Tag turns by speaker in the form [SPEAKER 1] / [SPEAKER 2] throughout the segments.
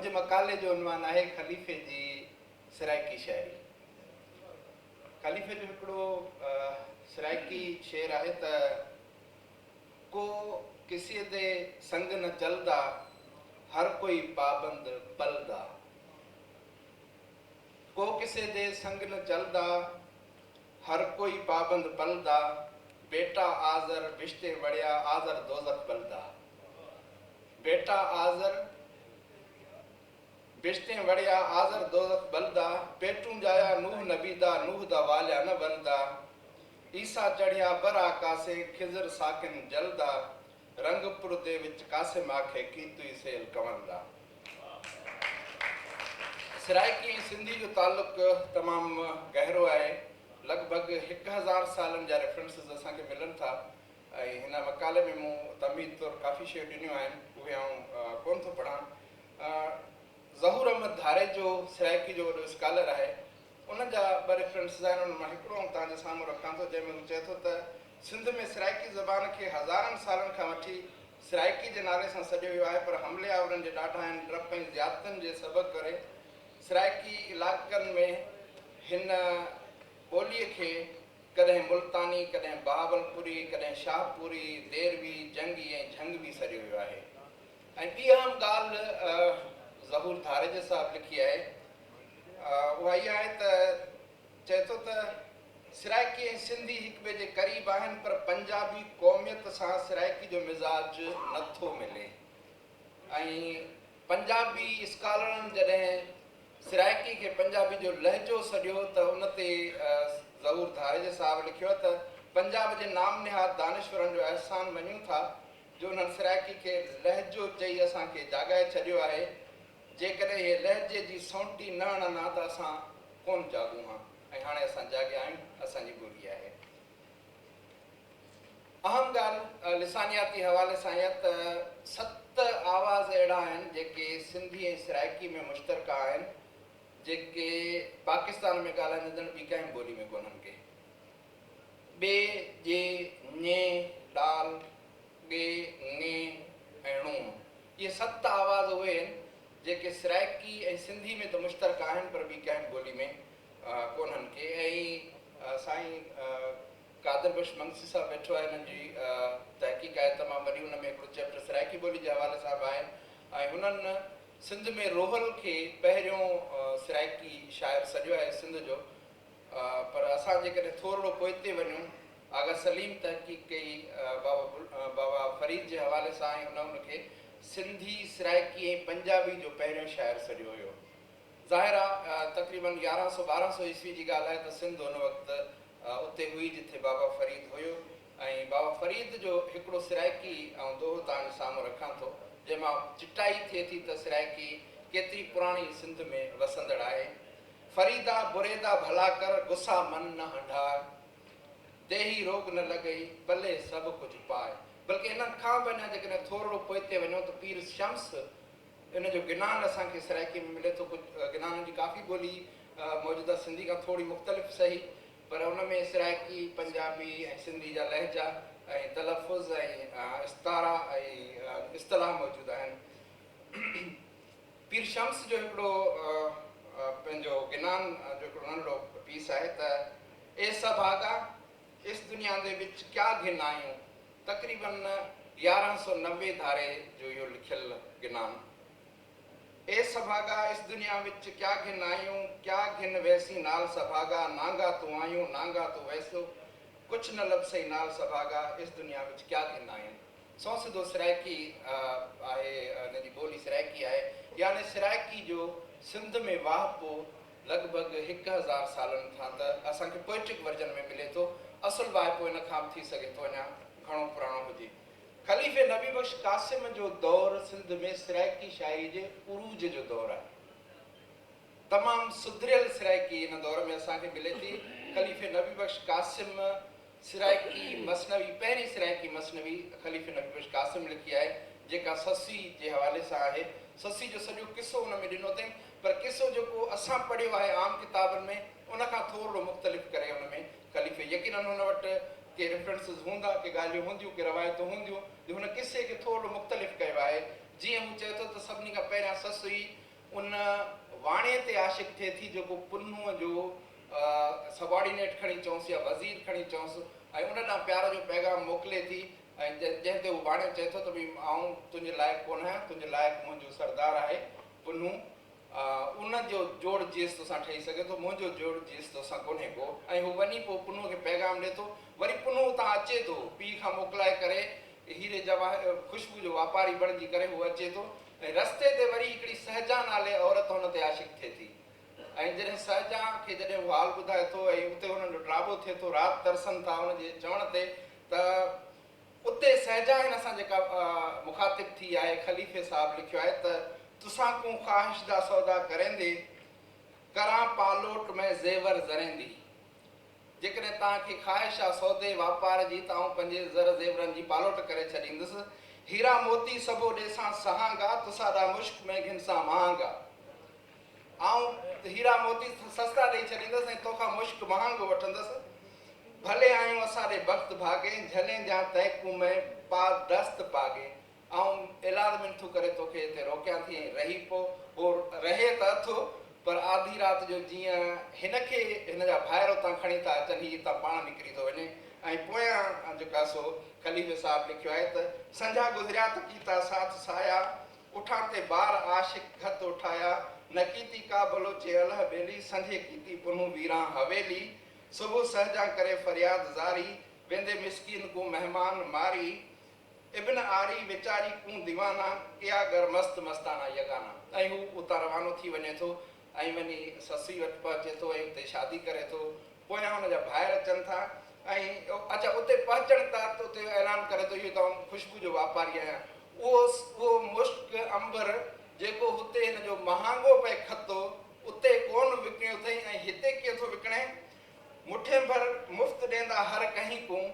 [SPEAKER 1] منهنجي مقالي جو عنوان آهي خليفي جي سرائيڪي شاعري. خليفي جو هڪڙو سرائيڪي شعر آهي ته ڪو ڪسي the سنگ نه چلدا، هر ڪوئي پابند پل دا. ڪو ڪسي the سنگ نه چلدا، هر ڪوئي پابند پل دا، بيٽا آذر بھشتي وڙيا، آذر دوزخ بلدا. بيٽا آذر بھشتين وڙيا، آذر دوزخ بلدا، پيٽون ڄايا نوح نبي دا، نوح دا واليا نه ولدا. عيسيٰ چڙهيا بر آڪاسي، خضر ساڪن جل دا، رنگپور the وچ قاسم آکي، ڪيتوئي سيل ڪنول دا. سرائيڪي ۽ سنڌي جو تعلق تمام گهرو آهي. لڳ ڀڳ 1000 سالن جا ريفرنسز اسان کي ملن ٿا ۽ هن مقالي ۾ مون تمهيد طور ڪافي شيون ڏنيون آهن، اهي آئون ڪونه ٿو پڙهان. ظهور احمد ڌاريجو سرائيڪي جو وڏو اسڪالر آهي. ان جا ٻه ريفرنسز آهن، انهن مان هڪڙو آئون توهان جي سامهون رکان ٿو، جنهن ۾ هو چئي ٿو ته سنڌ ۾ سرائيڪي زبان کي هزارن سالن کان وٺي سرائيڪي جي نالي سان سڏيو ويو آهي پر حملي آورن جي ڏاڍاين، ڊپ ۽ زيادتين جي سبب ڪري سرائيڪي علائقن ۾ هن ٻوليء کي ڪڏهن ملتاني، ڪڏهن بهاولپوري، ڪڏهن شاهپوري، ديروي، جنگي ۽ جهنگوي سڏيو ويو آهي. ۽ ٻي اهم ڳالهه ظهور ڌاريجي صاحب لکي آهي اها اها آهي ته چئي ٿو ته سرائيڪي ۽ سنڌي هڪ ٻئي جي قريب آهن پر پنجابي قوميت سان سرائيڪي جو مزاج نه ٿو ملي ۽ پنجابي اسڪالرن جڏهن سرائيڪي کي پنجابي جو لهجو سڏيو ته ان تي ظهور ڌاريجي صاحب لکيو ته پنجاب جي نام نهاد دانشورن جو احسان مڃون ٿا جو انهن سرائيڪي کي لهجو چئي اسان کي جاڳائي ڇڏيو آهي، جيڪڏهن اهي لهجي جي سونٽي نه هڻن ها ته اسان ڪونه جاڳون ها ۽ هاڻي اسان جاڳيا آهيون، اسان جي ٻولي آهي. اهم ڳالهه لسانياتي حوالي سان اها ته ست آواز اهڙا آهن جيڪي سنڌي ۽ سرائيڪي ۾ مشترڪه آهن، جيڪي پاڪستان ۾ ڳالهائيندڙ ٻي ڪنهن به ٻولي ۾ ڪونهن ڪي. ٻي، ڄي، ڃي، ڏال، ڳي، ڱي ۽ ڻو. اهي ست آواز اهي آهن، جيڪي سرائيڪي ۽ سنڌي ۾ ته مشترڪ آهن پر ٻي ڪنهن به ٻولي ۾ ڪونهن ڪي. ۽ سائين قادر بخش منگسي صاحب ويٺو آهي، انهن جي تحقيق آهي تمام وڏي، ان ۾ هڪڙو چيپٽر سرائيڪي ٻولي جي حوالي سان به آهي ۽ هنن سنڌ ۾ روحل کي پهريون سرائيڪي شاعر سڏيو آهي سنڌ جو. پر اسان جيڪڏهن ٿورڙو پوئتي وڃون، آغا سليم تحقيق ڪئي بابا بابا فريد جي حوالي سان ۽ هن ان کي سنڌي، سرائيڪي ۽ پنجابي جو پهريون شاعر سڏيو هيو. ظاهر آ تقريباً 1100 1200 عيسوي جي ڳالهه آهي ته سنڌ ان وقت اتي هئي جٿي بابا فريد هيو ۽ بابا فريد جو هڪڙو سرائيڪي آئون دوهو توهان جي سامهون رکان ٿو جنهن مان چٽائي ٿئي ٿي ته سرائيڪي ڪيتري پراڻي سنڌ ۾ وسندڙ آهي. فريدا بريدا ڀلا ڪر، غصا من نه هنڍاء، ديهي روڳ نه لڳئي، پلي سڀ ڪجهه پاء. بلڪه ان کان به اڃا جيڪڏهن ٿورڙو پوئتي وڃون ته پير شمس ان جو گنان اسان کي سرائيڪي ۾ ملي ٿو. ڪجهه گنانن جي ڪافي ٻولي موجوده سنڌي کان ٿوري مختلف سهي پر ان ۾ سرائيڪي، پنجابي ۽ سنڌي جا لهجا ۽ تلفظ ۽ استعارا ۽ اصطلاح موجود آهن. پير شمس جو هڪڙو پنهنجو گنان جو هڪڙو ننڍڙو پيس آهي ته اي سڀاڳا اس دنيا the وچ ڪيا گهن آيون تقريباً 1190 ڌاري جو اهو لکيل گنان اي سڀاڳا اس دنيا وچ ڪيا گهن آيون ڪيا گهن ويسين نال سڀاڳا نانگا تون آيون نانگا تون ويسو ڪڇ نه لڀسئي نال سڀاڳا اس دنيا وچ ڪيا گهن آيون. سنئون سڌو سرائيڪي آهي، ان جي ٻولي سرائيڪي آهي، يعني سرائيڪي جو سنڌ ۾ واهپو لڳ ڀڳ 1000 سالن کان ته اسان کي پوئٽڪ ورجن ۾ ملي ٿو، اصل واهپو ان کان به ٿي سگهي ٿو اڃا گهڻو پراڻو هجي. خليفي نبي بخش قاسم جو دور سنڌ ۾ سرائيڪي شاعري جي عروج جو دور آهي. تمام سڌريل سرائيڪي ان دور ۾ اسان کي ملي ٿي. خليفي نبي بخش قاسم سرائيڪي مثنوي، پهرين سرائيڪي مثنوي خليفي نبي بخش قاسم لکي آهي، جيڪا سسئي جي حوالي سان آهي. سسئي جو سڄو قصو ان ۾ ڏنو اٿئين، پر قصو جيڪو اسان پڙهيو آهي عام ڪتابن ۾، ان کان ٿورڙو مختلف ڪري ان ۾ خليفي، يقيناً هن وٽ ڪي ريفرنسز هوندا، ڪي ڳالهيون هونديون، ڪي روايتون هونديون، جو هن قصي کي ٿورڙو مختلف ڪيو آهي. جيئن هو چئي ٿو ته سڀني کان پهريان سسئي ان واڻي تي عاشق ٿئي ٿي جيڪو پنهونء جو سبارڊينيٽ کڻي چئونس يا وزير کڻي چئونس ۽ ان ڏانهن پيار جو پيغام موڪلي ٿي ۽ جنهن تي هو واڻيو چئي ٿو ته ڀئي آئون تنهنجي لائق ڪونه آهيان، تنهنجي لائق منهنجو سردار آهي پنهون، ان جو جوڙ جيس توسان ٺهي سگهي ٿو، منهنجو جوڙ جيس توسان ڪونهي ڪو. ۽ هو وڃي پوء پنهونء کي پيغام ڏئي ٿو. وري پنهون اتان اچي ٿو، پيء کان موڪلائي ڪري هيري جواهر خوشبو جو واپاري بڻجي ڪري هو اچي ٿو ۽ رستي تي وري هڪڙي سهجان نالي عورت هن تي عاشق ٿئي ٿي ۽ جڏهن سهجان کي جڏهن هو حال ٻڌائي ٿو ۽ اتي هنن جو ڊراٻو ٿئي ٿو رات ترسن ٿا ان جي چوڻ تي ته اتي سهجان هن سان جيڪا مخاطب ٿي آهي خليفي صاحب لکيو آهي ته تسان ڪون خواهش دا سودا ڪريندي ڪران پالوٽ ۾ زيور زريندي جيڪڏهن توهان کي خواهش آ سودي واپار جي ته آئون پنهنجي زر زيورن جي پالوٽ ڪري ڇڏيندس. هيرا موتي سڀو ڏيسان سهانگا، تساڏا مشڪ ۾ گهنسان مهانگا. آئون هيرا موتي سستا ڏئي ڇڏيندس ۽ توکان مشڪ مهانگو وٺندس. ڀلي آيون اسان ڏي بخت ڀاڳين، جهلين جان تئڪون ۾ پا دست پاڳين. آئون ايلاز منٿون ڪري توکي هتي روڪيان ٿي ۽ رهي پو. هو رهي ته اٿو، پر آڌي رات جو جيئن هن کي هن جا ڀائر اتان کڻي ٿا اچن، هي اتان پاڻ نڪري ٿو وڃي ۽ پويان جيڪا سو خليفي صاحب لکيو آهي ته، سنجها گذريا ته ڪيتا ساٿ سايا، اٺان تي بار عاشق گهت اٺايا، نه ڪيتي ڪا بلوچي الهه ٻيلي، سنجهي ڪيتي پنهون ويران حويلي، صبح سهجان ڪري فرياد زاري، ويندي مسڪين ڪون مهمان ماري، ابن آري ويچاري ڪون ديوانا ڪيا گر مست مستانا يگانا ۽ هو اتان روانو ٿي وڃي ٿو ۽ وڃي سسئي وٽ پهچي ٿو ۽ اتي شادي ڪري ٿو پويان هن جا ڀائر اچن ٿا ۽ اڇا اتي پهچڻ تحت اتي اعلان ڪري ٿو اهو ته آئون خوشبو جو واپاري آهيان اهو اهو مشڪ عنبر جيڪو هتي هن جو مهانگو پئي کتو اتي ڪونه وڪڻيو اٿئي ۽ هتي ڪيئن ٿو وڪڻي مٺين ڀر مفت ڏيندا هر ڪنهين ڪون،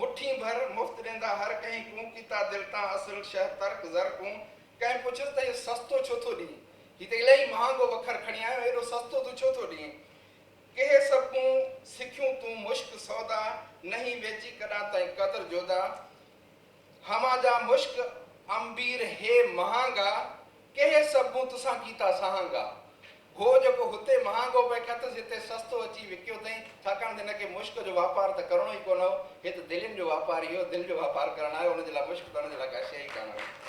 [SPEAKER 1] مٺين ڀر مفت ڏيندا هر ڪنهين ڪون، ڪيتا دل تان اصل شهه ترڪ زر ڪون. ڪنهن پڇيس ته اهو سستو ڇو ٿو ڏين؟ هي ته الاهي مهانگو وکر کڻي آيو آهين، ايڏو سستو تون ڇو ٿو ڏين؟ ڪهي سڀ سکيون تون مشڪ سودا، نهين ويچي ڪڏان تائين قدر جودا. همان جا مشڪ عنبير هي مهانگا، ڪهي سڀ تسان ڪيتا سهانگا. هو جيڪو هتي مهانگو پئي کتس، هتي سستو اچي وڪيو اٿئي، ڇاڪاڻ ته هن کي مشڪ جو واپار ته ڪرڻو ئي ڪونه هو، هي ته دلين جو واپاري هو، دل جو واپار ڪرڻ آيو، ان جي لاء مشڪ ته ان جي لاء ڪا شيء ئي ڪانه هئي.